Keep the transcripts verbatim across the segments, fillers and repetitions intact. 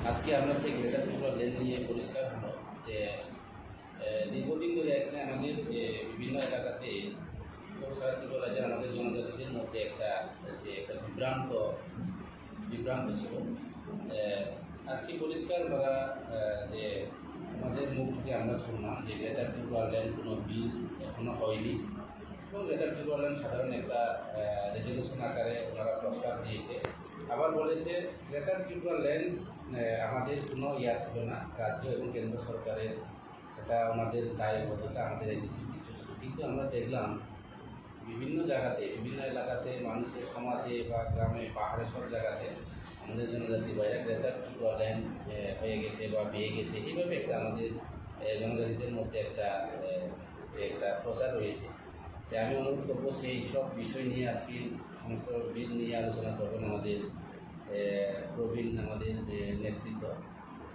আজকে আমরা সেই গ্রেটার ত্রিপুরা ল্যান্ড নিয়ে পরিষ্কার হলো যে, আহ, দীর্ঘদিন ধরে এখানে আমাদের, আহ, বিভিন্ন এলাকাতে সারা ত্রিপুরা রাজ্যের আমাদের জনজাতিদের মধ্যে একটা, যে একটা বিভ্রান্ত, বিভ্রান্ত ছিল। আহ, আজকে পরিষ্কার করা, আহ, যে আমাদের মুখ থেকে আমরা শুনলাম যে গ্রেটার ত্রিপুরা ল্যান্ড কোনো বিল এখনো হয়নি এবং গ্রেটার ত্রিপুরা ল্যান্ড সাধারণ একটা, আহ, রেজলিউশন আকারে ওনারা প্রস্তাব দিয়েছে। আবার বলেছে গ্রেটার ত্রিপুরা ল্যান্ড, আহ, আমাদের কোনো ইয়া ছিল না, রাজ্য এবং কেন্দ্র সরকারের সেটা ওনাদের দায়বদ্ধতা, আমাদের এডিসির কিছু ছিল। কিন্তু আমরা দেখলাম বিভিন্ন জায়গাতে, বিভিন্ন এলাকাতে মানুষের সমাজে বা গ্রামে, পাহাড়ে, সব জায়গাতে আমাদের জনজাতি ভাইরা গ্রেটার ত্রিপুরা ল্যান্ড, আহ, হয়ে গেছে বা পেয়ে গেছে, এইভাবে একটা আমাদের, আহ, জনজাতিদের মধ্যে একটা, আহ, যে একটা প্রচার রয়েছে। তাই আমি অনুরোধ করবো সেই সব বিষয় নিয়ে আজকে সমস্ত বিল নিয়ে আলোচনা করবেন আমাদের, আহ, প্রবীণ আমাদের, আহ, নেতৃত্ব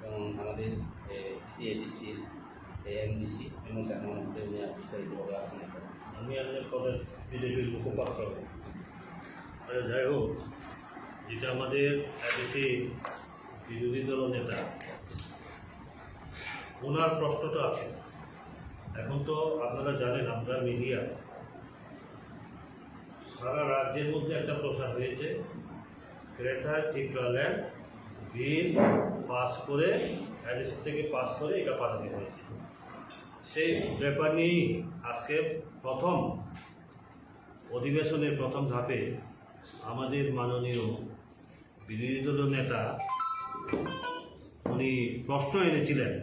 এবং আমাদের, আহ, টিটিএডিসির, আহ, এমডিসি এবং সাধারণ মধ্যে উনি বিস্তারিতভাবে আলোচনা করবেন। আমি আপনার কলেজ বিজেপির মুখপাত্র। আরে যাই হোক, যেটা আমাদের এডিসি বিরোধী দল নেতা, ওনার প্রশ্নটা আছে। এখন তো আপনারা জানেন, আমরা মিডিয়া, সারা রাজ্যের মধ্যে একটা প্রচার হয়েছে, গ্রেটার টিপ্রাল্যান্ড বিল পাস করে, এডিসি থেকে পাস করে এটা পাঠানো হয়েছে। সেই ব্যাপার নিয়েই আজকে প্রথম অধিবেশনের প্রথম ধাপে আমাদের মাননীয় বিরোধী দলীয় নেতা উনি প্রশ্ন এনেছিলেন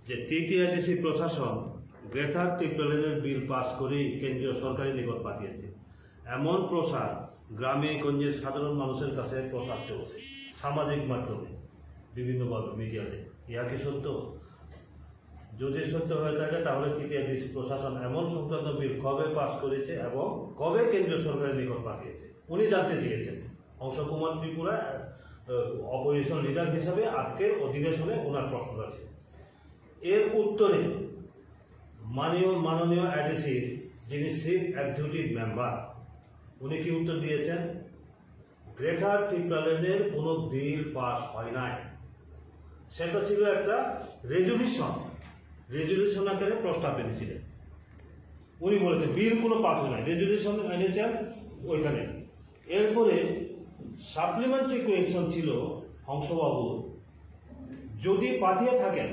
যে টিটিআইডিসি প্রশাসন গ্রেটার টিপ্রাল্যান্ডের বিল পাস করেই কেন্দ্রীয় সরকারের নিকট পাঠিয়েছে। এমন প্রচার গ্রামে গঞ্জে সাধারণ মানুষের কাছে প্রচার চলছে সামাজিক মাধ্যমে, বিভিন্নভাবে মিডিয়াতে। ইহা কি সত্য? যদি সত্য হয়ে থাকে, তাহলে টিটিআইডিসি প্রশাসন এমন সংক্রান্ত বিল কবে পাস করেছে এবং কবে কেন্দ্রীয় সরকারের নিকট পাঠিয়েছে, উনি জানতে চেয়েছেন। হংস কুমার ত্রিপুরা, আহ, অপোজিশন লিডার হিসাবে আজকের অধিবেশনে ওনার প্রশ্ন আছে। এর উত্তরে মাননীয়, মাননীয় এডিসির যিনি চিফ এক্সিকিউটিভ মেম্বার, উনি কি উত্তর দিয়েছেন? গ্রেটার টিপ্রাল্যান্ডের কোনো বিল পাস হয় নাই, সেটা ছিল একটা রেজলিউশন, রেজলিউশন আকারে প্রস্তাব এনেছিলেন। উনি বলেছেন বিল কোনো পাস হয় নাই, রেজলিউশন এনেছেন ওইখানে। এরপরে সাপ্লিমেন্টারি কোয়েশ্চন ছিল হংসবাবুর, যদি পাঠিয়ে থাকেন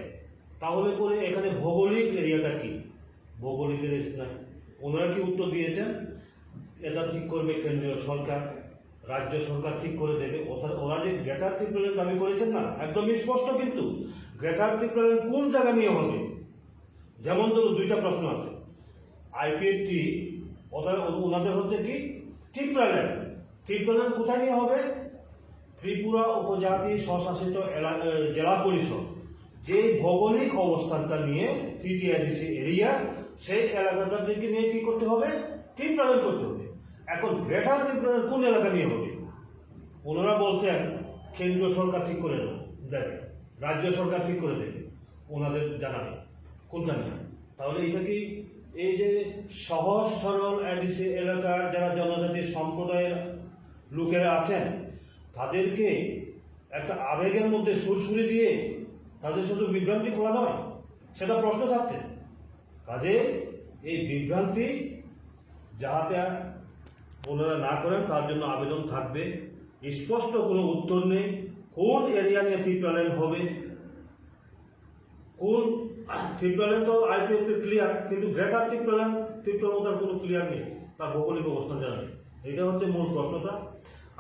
তাহলে পরে এখানে ভৌগোলিক এরিয়াটা কি? ভৌগোলিক এরিয়া নাই। ওনারা কি উত্তর দিয়েছেন? এটা ঠিক করবে কেন্দ্রীয় সরকার, রাজ্য সরকার ঠিক করে দেবে। অর্থাৎ ওরা যে গ্রেটার টিপ্রাল্যান্ড দাবি করেছেন না, একদম স্পষ্ট, কিন্তু গ্রেটার টিপ্রাল্যান্ড কোন জায়গা নিয়ে হবে? যেমন ধরো দুইটা প্রশ্ন আছে, আইপিএফটি ওনাদের হচ্ছে কি টিপ্রাল্যান্ড, টিপ্রাল্যান্ড কোথায় নিয়ে হবে? ত্রিপুরা উপজাতি স্বশাসিত এলা-, এ, জেলা পরিষদ যে ভৌগোলিক অবস্থানটা নিয়ে টিটিআইডিসি এরিয়া, সেই এলাকাটা থেকে নিয়ে কি করতে হবে? টিপ্রাল্যান্ড করতে হবে। এখন গ্রেটার টিপ্রাল্যান্ড কোন এলাকা নিয়ে হবে? ওনারা বলছেন কেন্দ্রীয় সরকার ঠিক করে দেবে, দেবে, রাজ্য সরকার ঠিক করে দেবে, ওনাদের জানা নেই, কোনটা নিয়ে। তাহলে এটা কি এই যে সহজ সরল এডিসি এলাকার যারা জনজাতি সম্প্রদায়ের লোকেরা আছেন, তাদেরকে একটা আবেগের মধ্যে সুরসুরি দিয়ে তাদের শুধু বিভ্রান্তি করা নয়, সেটা প্রশ্ন থাকছে। কাজে এই বিভ্রান্তি যাহাতে ওনারা না করেন, তার জন্য আবেদন থাকবে। স্পষ্ট কোনো উত্তর নেই, কোন এরিয়া নিয়ে টিপ্রাল্যান্ড হবে, কোন টিপ্রাল্যান্ড তো আইপিএফটি ক্লিয়ার, কিন্তু গ্রেটার টিপ্রাল্যান্ড, টিপ্রাল্যান্ড তার কোনো ক্লিয়ার নেই, তার ভৌগোলিক অবস্থান জানা নেই। এটা হচ্ছে মূল প্রশ্নটা।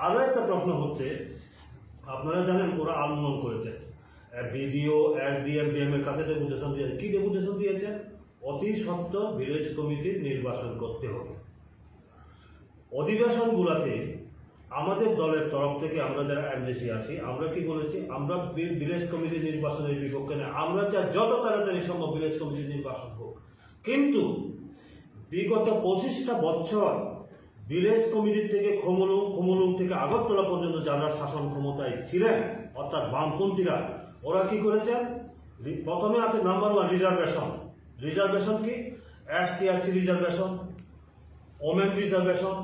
আরও একটা প্রশ্ন হচ্ছে, আপনারা জানেন ওরা আন্দোলন করেছে, বিডিও, এসডিএম, ডিএম এর কাছে ডেপুটেশন দিয়েছে। কি ডেপুটেশন দিয়েছে? অতি সত্বর ভিলেজ কমিটির নির্বাচন করতে হবে। অধিবেশনগুলোতে আমাদের দলের তরফ থেকে আমরা যারা এমডিসি আছি, আমরা কি বলেছি? আমরা ভি-, ভিলেজ কমিটি নির্বাচনের বিপক্ষে না, আমরা চাই যত তাড়াতাড়ি সম্ভব ভিলেজ কমিটি নির্বাচন হোক। কিন্তু বিগত পঁচিশটা বছর ভিলেজ কমিটি থেকে খুমুলুং, খুমুলুং থেকে আগরতলা পর্যন্ত যারা শাসন ক্ষমতায় ছিলেন, অর্থাৎ বামপন্থীরা, ওরা কি করেছেন? রি-, প্রথমে আছে নাম্বার ওয়ান, রিজার্ভেশন। রিজার্ভেশন কি? ST, SC reservation, women reservation,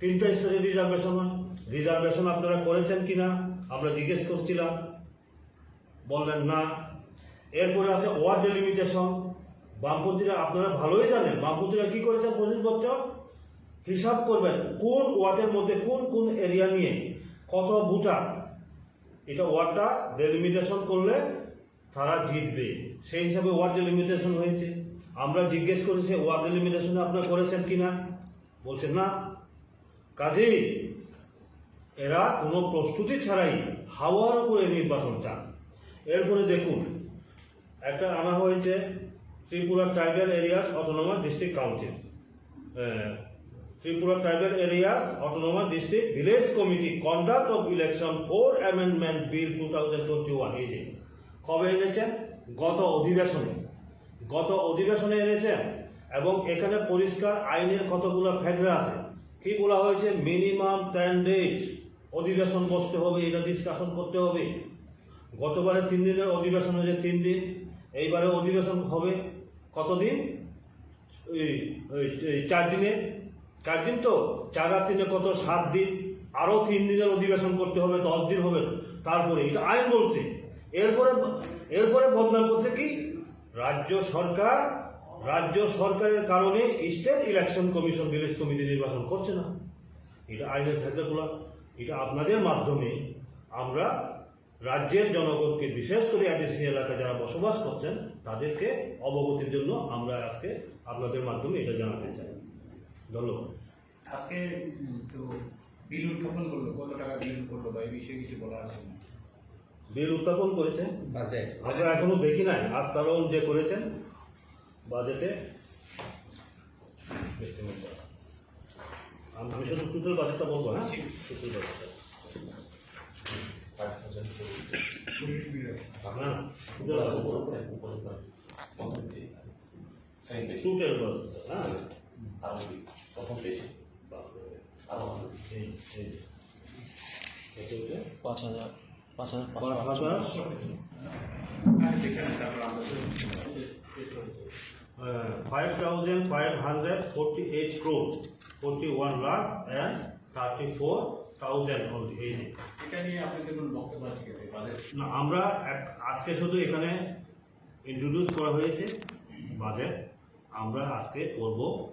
তিনটা স্তরে রিজার্ভেশন হয়। রিজার্ভেশন আপনারা করেছেন কিনা আমরা জিজ্ঞেস করছিলাম। বললেন না। এরপরে আছে ওয়ার্ড ডেলিমিটেশন। বামপন্থীরা, আপনারা ভালোই জানেন বামপন্থীরা কি করেছে পঁচিশ বছর। হিসাব করবেন কোন ওয়ার্ডের মধ্যে কোন কোন এরিয়া নিয়ে কত ভোটার, এটা ওয়ার্ডটা ডেলিমিটেশন করলে তারা জিতবে। সেই হিসাবে ওয়ার্ড ডেলিমিটেশন হয়েছে। আমরা জিজ্ঞেস করেছি, "ওয়ার্ড ডেলিমিটেশন আপনারা করেছেন কিনা?" বলছেন, "না।" কাজেই এরা কোনো প্রস্তুতি ছাড়াই হাওয়ার উপরে নির্বাচন চান। এরপরে দেখুন, একটা আনা হয়েছে Tripura tribal areas autonomous district council, ah, Tripura tribal areas autonomous district village committee conduct of election for amendment bill two thousand twenty one, এই যে কবে এনেছেন? গত অধিবেশনে, গত অধিবেশনে এনেছেন। এবং এখানে পরিষ্কার আইনের কতগুলো ফেকরা আছে। কি বলা হয়েছে? মিনিমাম টেন ডেজ অধিবেশন বসতে হবে, এটা ডিসকাশন করতে হবে। গতবারে তিন দিনের অধিবেশন হয়েছে, তিন দিন। এইবারে অধিবেশন হবে কতদিন? এই, এই, এই চার দিনে, চার দিন তো, চার আর তিনে কত? সাত দিন। আরো তিন দিনের অধিবেশন করতে হবে, দশ দিন হবে। তারপরে এটা আইন বলছে। এরপরে, এরপরে বদনাম করছে কি? রাজ্য সরকার, রাজ্য সরকারের কারণে state election commission village committee নির্বাচন করছে না। এটা আইনের ভেতরগুলো, এটা আপনাদের মাধ্যমে আমরা রাজ্যের জনগণকে, বিশেষ করে এডিসি এলাকায় যারা বসবাস করছেন, তাদেরকে অবগতির জন্য আমরা আজকে আপনাদের মাধ্যমে এটা জানাতে চাই। ধন্যবাদ। আজকে, উম, তো বিল উত্থাপন করলো, কত টাকা বিল করলো বা এই বিষয়ে কিছু বলা আছে না? বিল উত্থাপন করেছে। বাজেট। আমরা এখনো দেখি নাই, আজ তারা যে করেছেন বাজেটে। আমি, আমি শুধু টোটাল বাজেটটা বলবো, হ্যাঁ? জি। টোটাল বাজেটটা। না, না, total budget. Second page. Total budget, হ্যাঁ? আরো কি? প্রথম পেজ। বাপরে। আরো ভালো। এই, এই। কত হচ্ছে? পাঁচ হাজার। পাঁচ হাজার পাঁচশো। পাঁচ হাজার। আহ, five thousand five hundred forty-eight crore, forty-one lakh and thirty-four thousand only, এই যে। এটা নিয়ে আপনাদের কোনো বক্তব্য আছে কি? বাজেট? না, আমরা এক-, আজকে শুধু এখানে ইন্ট্রোডিউস করা হয়েছে বাজেট, আমরা আজকে পড়ব,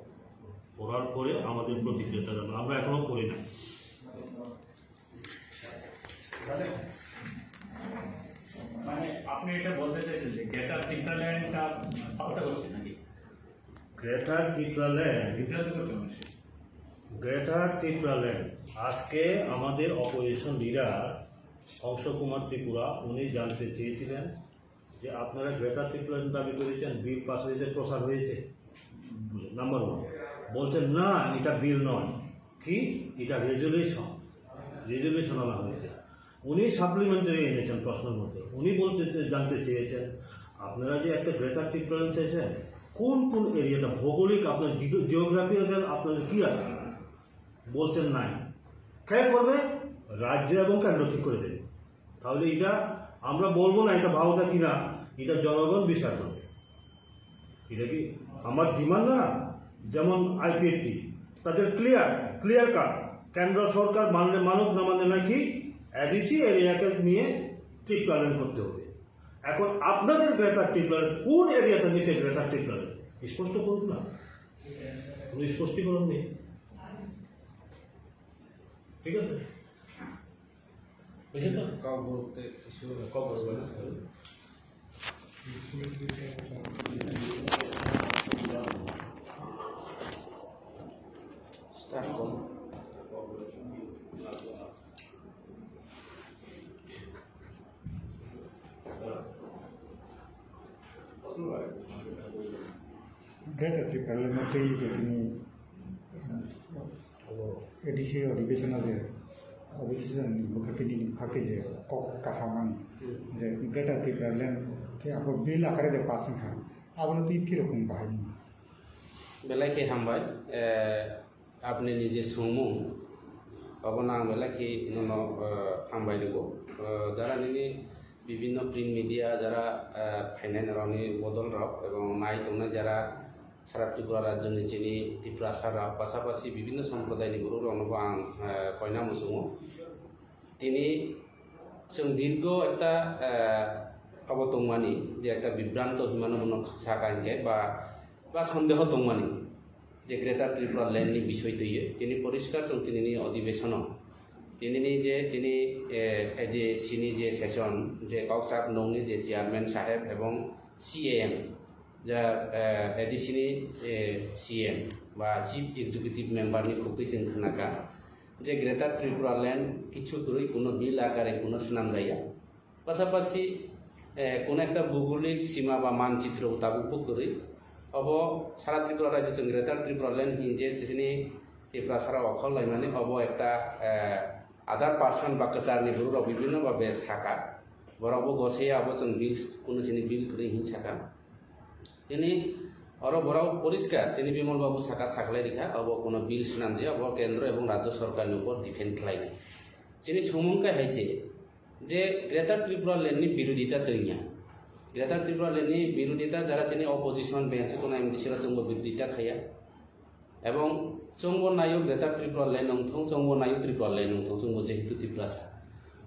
পড়ার পরে আমাদের প্রতিক্রিয়াটা জানাবো। আমরা এখনো পড়ি নাই। মানে, মানে, আপনি এটা বলতে চাইছেন যে গ্রেটার টিপ্রাল্যান্ডটা পাল্টা করছে নাকি? গ্রেটার টিপ্রাল্যান্ড। বিভ্রান্ত করছে মানুষকে। গ্রেটার টিপ্রাল্যান্ড, আজকে আমাদের অপোজিশন লিডার অংশ কুমার ত্রিপুরা, উনি জানতে চেয়েছিলেন যে আপনারা গ্রেটার টিপ্রাল্যান্ড দাবি করেছেন, বিল পাস হয়েছে, প্রচার হয়েছে, নাম্বার ওয়ান। বলছেন, "না, এটা বিল নয়।" কি? এটা রেজুলেশন, রেজুলেশন আনা হয়েছে। উনি সাপ্লিমেন্টারি এনেছেন প্রশ্নের মধ্যে। উনি বলতে চে-, জানতে চেয়েছেন, আপনারা যে একটা গ্রেটার টিপ্রাল্যান্ড চাইছেন, কোন কোন এরিয়াটা, ভৌগোলিক আপনার জিও-, জিওগ্রাফিক্যাল আপনাদের কি আছে? বলছেন নাই। কে করবে? রাজ্য এবং কেন্দ্র ঠিক করে দেবে। তাহলে এটা আমরা বলবো না এটা ভাওতা কিনা, এটা জনগণ বিচার করবে। এটা কি আমার ডিমান্ড না? যেমন আইপিএফটি, তাদের ক্লিয়ার, ক্লিয়ার কাট, কেন্দ্র সরকার মানলে মানুক, না মানলে নাকি এডিসি এরিয়াকে নিয়ে টিপ্রাল্যান্ড করতে হবে। এখন আপনাদের গ্রেটার টিপ্রাল্যান্ড কোন এরিয়াটা নিতে? গ্রেটার টিপ্রাল্যান্ড স্পষ্ট করুন না, কোনো স্পষ্টীকরণ নেই। ঠিক আছে, বুঝলেন তো? কাউ বলতে কিছু কাউ বলবে না। স্টার্ট করো। গ্রেটার ত্রিপুরার মধ্যেই যে তিনি, ও, এডিসি অধিবেশনে যে অধিবেশন মুখাপেটি মুখাপেটি যে কক কথা মানে যে গ্রেটার ত্রিপুরাল্যান্ড কে আবার বিল আকারে যে পাস খান, আবার তুই কিরকম বাহাই? Belai khe hambai, eh, apni ni je swngmung, abono ang belai khe nono, eh, hambai rwgo. Eh, jara nini bibhinno print media jara, eh, phainai norokni bodol rok ebong nai tongnai jara sara Tripura rajyo ni chini Tiprasa rok pasapasi bibhinno somprodaini borok rokno bo ang, eh, koina muchungo. Tini chwng dirgo ekta, eh, Abo tongmani je ekta bibranto himano bono saka hinkhe ba, ba sondeho tongmani je Greater Tripura Land ni bisoi twiwi tini poriskar chwng tinini odibeshono tinini je tini, eh, A D C ni je session je kok chap nongni je chairman saheb ebong C A M ja, eh, A D C ni, eh, C M ba Chief Executive Member ni khukwi chwng khnaka je Greater Tripura Land kichu kwrwi kuno bill akare kuno swnamjaya. Pasapasi, eh, kuno ekta bhugolik sima ba manchitro tabuk bo kwrwi. Obo sara Tripura rajyo chwng Greater Tripura Land hinje sisini Tiprasara okhol laimani obo ekta, eh, other person ba kwcharni borok rok bibhinno bhabe saka. Borok bo gosaya abo chwng bill, kuno chini bill kwrwi hin saka. Tini oro borok poriskar chini Bimal babu saka saklai rikha, obo kuno bill swnamjaya, obo kendro ebong rajyo sorkarni upor depend khlainai. Chini sumung khe hai se, je Greater Tripura Land ni birodita chwngya. Greater Tripura Land ni birodita jara chini opposition bengsi kono M D C rok chwngbo birodita khaya. Ebong chwngbo nayo Greater Tripura Land wngthung, chwngbo nayo Tripura Land wngthung, chwngbo jehetu Tiprasa.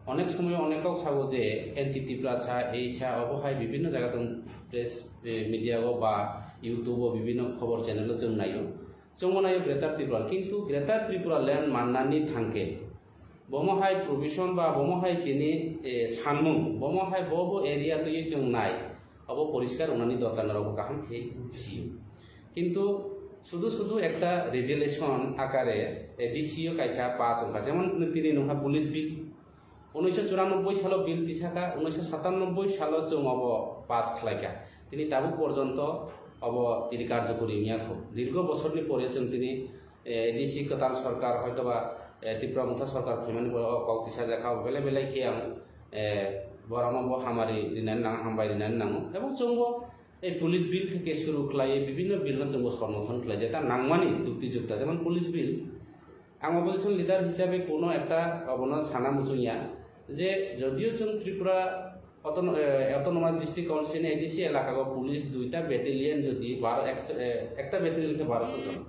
Onek somoy onek kok sago je anti Tiprasa, eisa obo hai bibhinno jaga chwng press, eh, media o ba YouTube o bibhinno khobor channel o chwng nayo. Chwngbo nayo Greater Tripura, kintu Greater Tripura Land mannani thangkhe bomo hai provision ba bomo hai chini, eh, sanmung, bomo hai bo bo area twi chwng nai, abo poriskar wngnani dorkar norok bo kaham khe sio. Kintu sudu sudu ekta resolution akare, eh, A D C o kaisa pass wngkha, jemon tini nungkha police bill, unnish churanobboi salo bill tisaka, unnish satannobboi salo chwng obo pass khlaikha, tini tabuk porjonto obo tini karjokori wngya kho, dirgo bosorni pore chwng tini eh, A D C kwtal sorkar, hoitoba, eh, Tipra Motha sorkar phaimani pore o kok tisajak kha, belai belai khe ang, eh, borokno bo hamari rinani nango, hambai rinani nango. Ebong chwngbo ei police bill theke suru khlaiwi bibhinno bill no chwngbo somorthon khlai, jeta nangmani jukti jukta, jemon police bill. Ang opposition leader hisabe kuno ekta obono sana muchungya je jodio chwng Tripura Autono-, eh, Autonomous District Council ni A D C elaka o police duita battalion jodi baro ek-, eh, ekta battalion khe baro jon.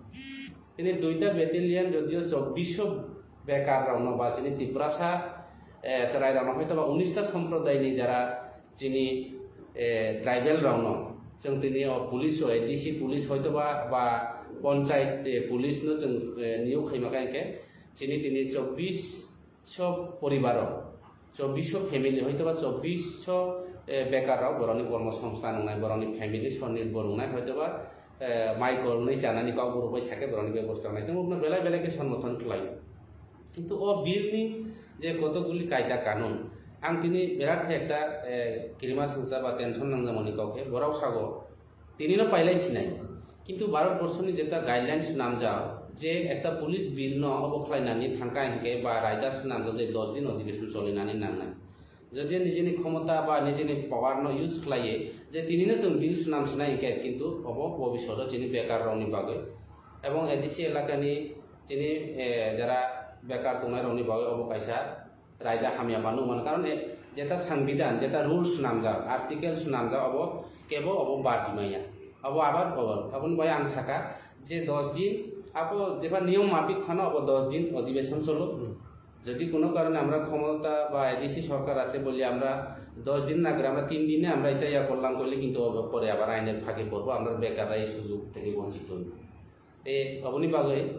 Tini duita battalion jodio chobbish bekar rokno ba chini Tiprasa, eh, chwrai rokno hoito ba unis ta somprodaini jara chini, eh, tribal rokno chwng tini o police o A D C police hoito ba, ba panchayat, eh, police no chwng, eh, niyok khaima kha hinkhe chini tini chobbish so poribaro, chobbish so family, hoito ba chobbish so, eh, bekar rok borokni kormo songsthan wngnai, borokni family sonirbhor wngnai, hoito ba, eh, mai kolnwi chanani kok bo rwbai sakhe borokni bebosta wngnai. Chwng belai belai khe somorthon khlaio. Kintu o bill ni je kotokguli kaida kanun, ang tini birat khe ekta, eh, kirima sengcha ba tension nangjakmani kok khe borok sago, tinino pailai sinai. Kintu Bharat borso ni jeta guidelines swnamjak je ekta police bill no obo khlainani thangkha hinkhe ba raida swnamjak je dos din odhibeshon cholinani nangnai. Jodi nijini khomota ba nijini power no use khlaiwi je tinino chwng bill swnam sinai hinkhe kintu obo bobishoto chini bekar rokni bagwi ebong A D C elakani chini, eh, jara bekar tongnai rokni bagwi obo kaisa raida hamya phano wngmano. Karon e, jeta sangbidan, jeta rules swnamjak, articles swnamjak, obo kebo obo bad dimaya. Obo abar obo, aboni bai ang saka je dos din, abo jeba niyom mapik phano obo dos din odhibeshon cholo. Jodi kono karone amra khomota ba A D C sorkar ase bole amra dos din na kore, amra tin dine amra eta ya korlam korle, kintu obo pore abar ainer phage porbo, amra bekar rai sujog theke bonchit hoibo. Te oboni bagwi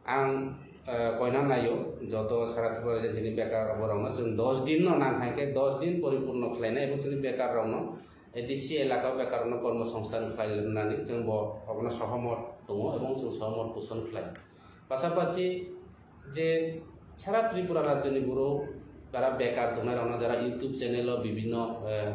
ang, eh, koina naio, joto sara Tripura rajyoni bekar borokno chwng dos din no nang hai khe dos din poripurno khlainai, ebong chini bekar rokno, A D C elaka bekar rokno kormo songsthan khlai rwnani chwng bo obono sohomot tongo ebong chwng sohomot poson khlai. Pasapasi je sara Tripura rajyoni borok jara bekar tongnai rokno, jara YouTube channel o bibhinno, eh,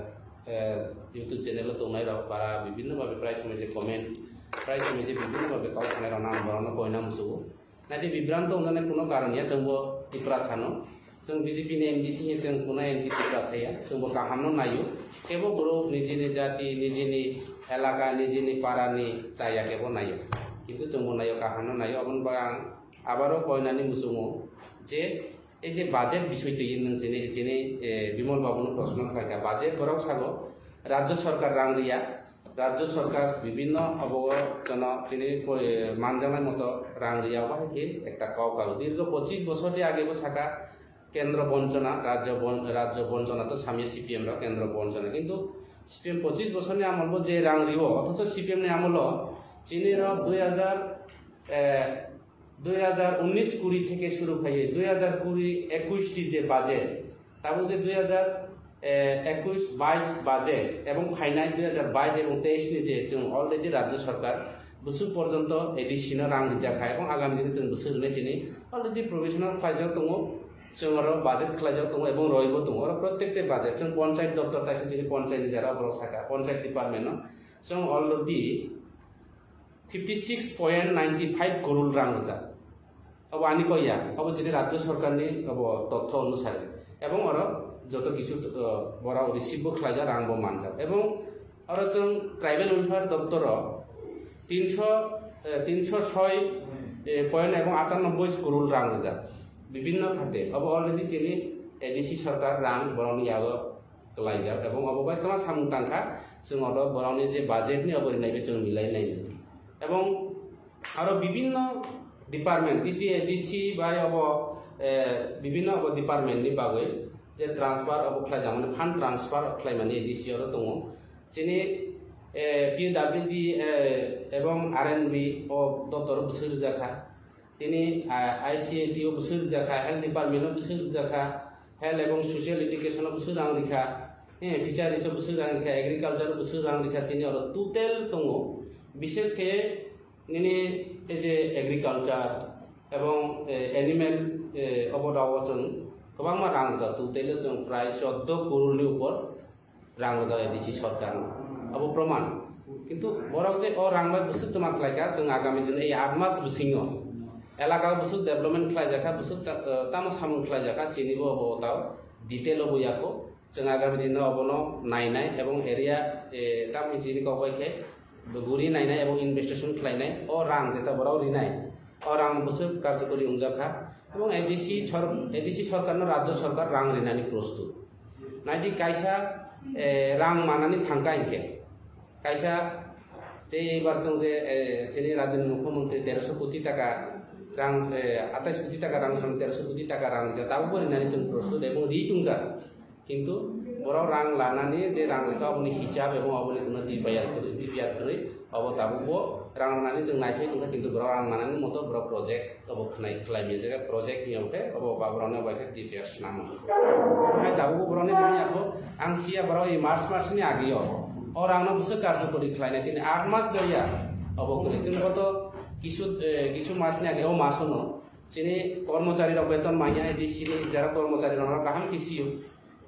eh, YouTube channel o tongnai rok bara bibhinno bhabe prai somoi je comment, prai somoi je bibhinno bhabe kok sanai rokno ang borokno koina musugo. Naidi bibranto wngjaknai kuno karon ya, chwngbo Tiprasano. Chwng B J P ni M D C ya, chwng kuno anti Tiprasa ya, chwngbo kahamno naio. Kebo borok nijini jati, nijini elaka, nijini parani chaya kebo naio. Kintu chwngbo naio, kahamno naio. Aboni bagwi ang abaro koinani muchungo je ei je budget bisoi twi nwng chini, chini, eh, Bimal babuno proshno khlaikha. Budget borok sago rajyo sarkar rang riya, rajyo sarkar bibhinno obo jono chini pori-, manjaknai moto rang riya, obo hai khe ekta kok karo. Dirgho pochis bochor ni age bo saka kendro bonchona, rajyo bon-, rajyo bonchona to samya C P M rok kendro bonchona. Kintu C P M pochis bosorni amolbo je rang riwo, othocho C P M ni amolo chini rok dui hajar, eh, dui hajar unnish kuri theke shuru khaiye dui hajar kuri ekush ti je budget, tabuk je dui hajar ekush bais budget ebong phainai dui hajar bais ebong teis ni je chwng already rajyo sarkar bwswk porjonto A D C no rang rijak kha ebong agami dino chwng bwswk rwnai chini already provisional khlaijak tongo, chwng oro budget khlaijak tongo ebong roibo tongo. Oro prottek te budget chwng panchayat doptor taisa chini panchayat ni jara borok saka panchayat department no chwng already fifty six point ninety five crore rang rijak. Abo ani kok ya, abo chini rajyo sarkarni abo totho onusare. Ebong oro joto kisu, eh, borok receive bo khlaijak, rang bo manjak. Ebong oro chwng tribal welfare doptoro tinso, eh, tinso soi, eh, point ebong atannobboi crore rang rijak. Bibinno khate, abo already chini A D C sarkar rang borokni yago klaijak, ebong abo bai tama samung tangkha, chwng oro borokni je budget ni abo rinai bai chwng milai nai. Ebong aro bibinno department, T T A D C bai abo, eh, bibinno abo department ni bagwi je transfer abo khlaijak, mane fund transfer khlaimani A D C oro tongo. Chini, eh, P W D, eh, ebong R N B o doptor bwswk rijak kha. Tini, ah, I C A T o bwswk rijak kha, health department o bwswk rijak kha, health ebong social education o bwswk rang rikha, eh, fisheries o bwswk rang rikha, agriculture o bwswk rang rikha, chini oro total tongo. Bishes khe nini ei je agriculture ebong, eh, animal, eh, obo dao chwng kwbangma rang rijak, total o chwng prai choudo crore ni upor rang rijak A D C sarkarno. Abo proman. Kintu borok je o rang bai bwswk toma khlaikha, chwng agami dino ei aat mas bisingo elaka bwswk development khlaijakha, bwswk ta-, eh, tamo samung khlaijakha, chini bo obo tao detail obo yako. Chwng agami dino obono nainai ebong area, eh, tamo chini kok bai khe guri nainai ebong investigation khlainai. O rang jeta borok rinai, o rang bwswk karjokori wngjakha. Ebong A D C sor-, A D C sarkarno rajyo sarkar rang rinani prostut. Naidi kaisa, eh, rang manani thangkha hinkhe. Kaisa je ebar chwng je, eh, chini rajyoni mukhyamantri teroso koti taka rang, eh, atais koti taka rang san teroso koti taka rang rijak, tabukbo rinani chwng prostut ebong ri tongjak. Kintu borok rang lanani je rang lekha aboni hisab ebong aboni kuno D P R kwrwi, D P R kwrwi, abo tabukbo rang rwnani chwng naisai tongkha, kintu borok rang manani moto borok project obo khnai khlai mia jaga project hiya khe obo ba borokni bai khe D P R swnamo. Hai tabukbo borokni bini ako ang siya borok ei March mas ni agio o rangno bwswk karjokori khlainai tini aat mas doya obo kwrwi chwng boto kisu, eh, kisu mas ni age o mas ono chini kormochari rok beton manya A D C ni jara kormochari rok kaham kisiyo.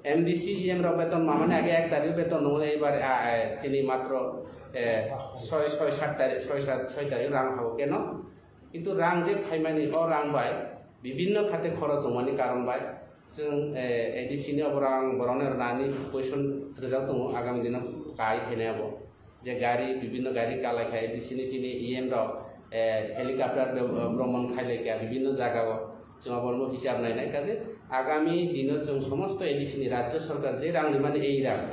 M D C, E M rok beton mamani age ek tarikh beton nungwi ebar, ah, eh, chini matro, eh, soi, soi, sat tarikh, soi, sat, soi tarikh rang habo keno. Kintu rang je phaimani, o rang bai bibinno khate khorok wngmani karon bai chwng, eh, A D C ni obo rang borokno rwnani question rijak tongo, agami dino kai khainai abo. Je gari, bibinno gari kalaikha, A D C ni chini E M rok, eh, helicopter be-, eh, bromon khailaikha bibinno jagao. Chwng abono hisab nainai kaje agami dino chwng somosto A D C ni rajyo sarkar je rang rimani ei rang,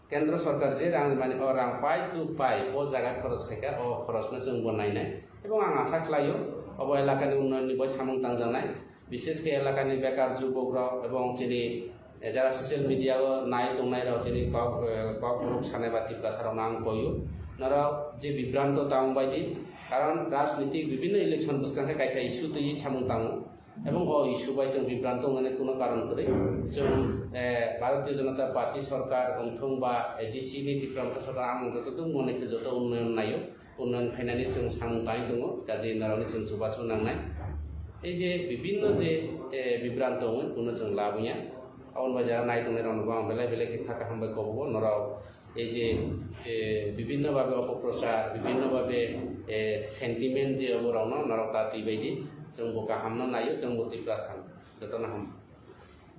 kendro sarkar je rang rimani o rang pai tu pai o jaga khoroj khaikha, o khorojno chwng bo nainai. Ebong ang asa khlaio obo elakani unnayonni bo samung tangjaknai. Bishesh khe elakani bekar jubokrok ebong chini, eh, jara social media o nai tongnairok chini kok, eh, kokborok sanai ba Tiprasarokno ang koio. Norok je bibranto ta wngbaidi, karon rajnitik bibinno election bwskang khe kaisa issue twiwi samung tango. Ebong o issue bai chwng bibranto wngnani kuno karon kwrwi. Chwng, eh, Bharatiya Janata Party sorkar wngthung ba A D C ni Tipra Motha sorkar ang joto duk mone khe joto unnoyon naio. Unnoyon khainani chwng samung tangwi tongo, kaje norokni chwng chubachu nangnai. Ei je bibinno je, eh, bibranto wngwi kuno chwng lab wngya. Aboni bai jara nai tongnai rokno bo ang belai belai khe kha kaham bai kobogo norok. Ei je, eh, bibinno babe opoprochar, bibinno babe, eh, sentiment je oborokno norok ta twi baidi chwng bo kahamno naio, chwng bo Tiprasa jotono ham.